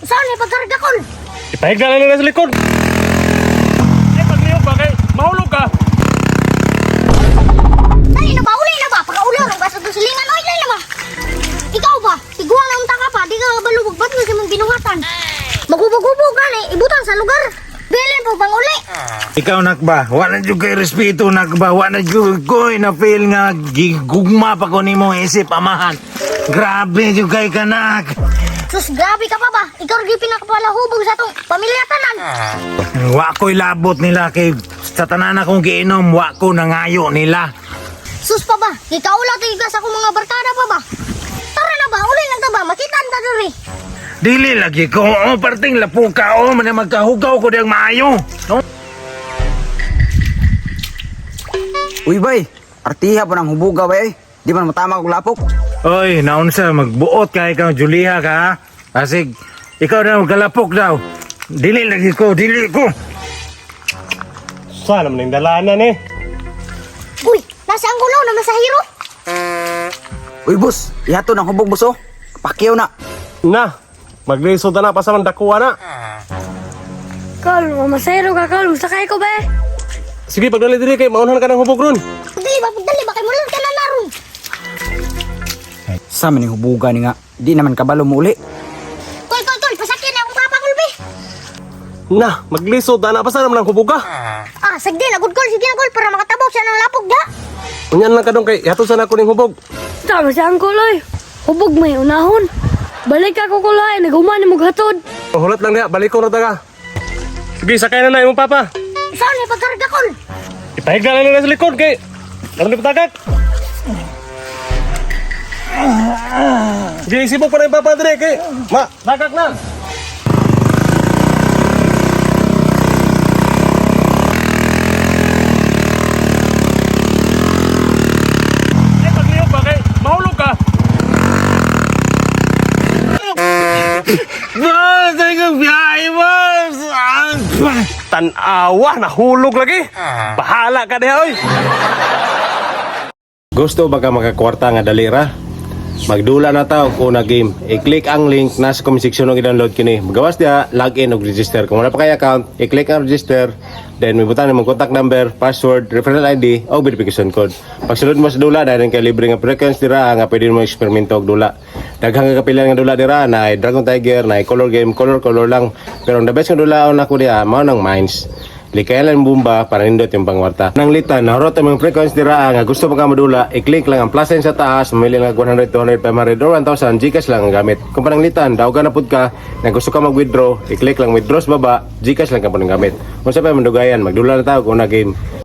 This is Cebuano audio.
Saan ni pagkarga, kol? Ipahigda lang nila sa likod. Eh, paglihok ba kay mahulog ka? Dali na ba? Uli na ba? Pagkauli ang basta doon silingan. Oy, dali na ba? Ikaw ba? Tiguan ang taka pa. Di ka nga balubog. Ba't mo siya mong binuhatan? Maghubog-hubog ka ni. Ibutan sa lugar. Bilin po bang uli? Ikaw nakba, wa na jud kay respeto nakba, wa na jud koy na feel nga gigugma pa ko nimo isip amahan. Grabe jud kay kanak. Sus, grabe ka pa ba? Ikaw rin pinakapalahubog sa atong pamilya tanan. Wa ko'y labot nila kay sa tanan akong giinom, wa ko nangayo nila. Sus pa ba? Ikaula tayo sa akong mga barkada pa ba? Tara na ba? Uli lang ta ba? Makita ang ta diri. Dili lagi ko, oh, parting lapuka, oh, man magkahugaw ko diyang maayo. No? Uy bay, artiha pa ng hubuga bay. Di man matama kog lapok. Oy, naunsa magbuot ka ikaw Julia ka. Ha? Asig, ikaw na magkalapok daw. Dili lagi ko, dili ko. Saan naman yung dalanan eh? Uy, nasa ang gulaw na masahiro. Uy boss, ihato ng hubog boss oh. Pakiyaw na. Na, maglisod na pa sa man dakuha na. Kol, mamasayro ka, Kol. Sakay ko ba? Sige, pagdali diri kay maunhan ka ng hubog ron. Pagdali ba? Pagdali ba? Kay mulan ka na naron. Sa man ning hubuga ni nga, di naman kabalo mo uli. Kol, kol, kol. Pasakyan na akong papa, kol, be. Na, maglisod na pa sa naman ng hubog ka. Ah, sagdi na, good kol. Sige na, kol. Para makatabaw siya ng lapog, da. Unyan lang ka dong kay ihatod sana ko ning hubog. Tama si Uncle, oy. Hubog may unahon. Balik ako kulay, naguman ni hatod. Hulat lang niya, balik ko na taga. Sige, sakay na na imong papa. Saan ni pagkarga, kol? Ipahigda lang nila sa likod kay aron di patagak. Sige, isibog pa na yung papa dire kay ma, tagak na. Eh, paglihok ba kay mahulog ka? Boss, ay kong biyahe, boss. Ah, Tanawa, nahulog lagi. Bahala ka diha oy. Gusto ba ka makakwarta nga dali ra? Magdula na ta og una game. I-click ang link na sa comment section og i-download kini. Magawas diha, login og register. Kung wala pa kay account, i-click ang register. Then may butan imong contact number, password, referral ID o verification code. Pagsulod mo sa dula, dahil kay libre nga frequency dira nga pwede mo eksperimento og dula. Daghang nga kapila nga dula dira na Dragon Tiger, na color game, color color lang. Pero ang the best nga dula nako diha mao nang Mines. Likayan bumba para nindot yung pangwarta. Nang litan, nahurot ang mga frequency dira nga gusto pa ka madula, i-click lang ang plus sign sa taas, mamili lang og 100, 200, 500 or 1,000, GCash lang ang gamit. Kung pananglitan, daogan na pud ka, na gusto ka mag-withdraw, i-click lang withdraw sa baba, GCash lang ka po ng gamit. Kung sa pa mandugayan, magdula na tao kung na game.